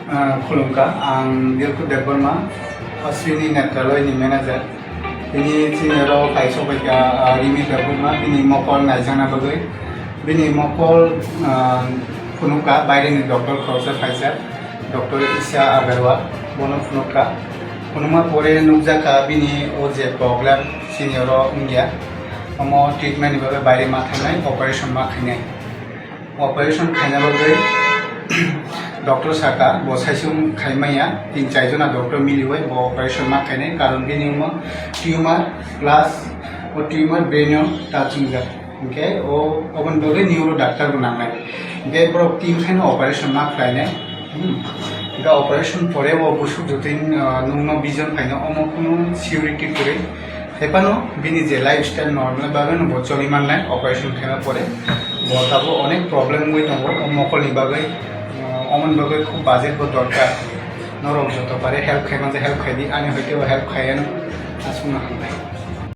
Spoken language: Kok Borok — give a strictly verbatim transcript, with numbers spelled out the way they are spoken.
Ah, khulumkha, ang Dilku Debbarma, Ashwini Netraloy ni manager. Bini chini oro kaisa bai kha, ah, Rimi Debbarma, bini mokol naijakna bagwi. Bini mokol, ah, phunukha, baire ni doctor khoroksa phaijak, Doctor Isha Agarwal, bono phunukha. Phunukma pore nukjakha bini o je problem chini oro wngya, omo treatment ni bagwi baire ma thangnai, operation ma khainai. Operation khaina bagwi doctor saka bo saichung khaimaya, tin char jona doctor miliwi bo operation ma khainai, karon bini omo tumor plus o tumor brain o ta chwngjak. Hinkhe o oboni bagwi neuro doctor bo nangnai. Hinkhe borok team khaino operation ma khlainai. Hmm. Hinkhe operation pore o busuk jotoi, ah, nungno vision khaino omo kunu surety kwrwi. Hephano bini je lifestyle normal bagwi no bo choli mannai operation khaima pore. Bo tabuk onek problem wngwi tongo o mokolni bagwi, uh, omoni bagwi khub budget bo dorkar. Norok joto pare help khaima je help khaidi, ani hoite bo help khaiya no aswkno hambai.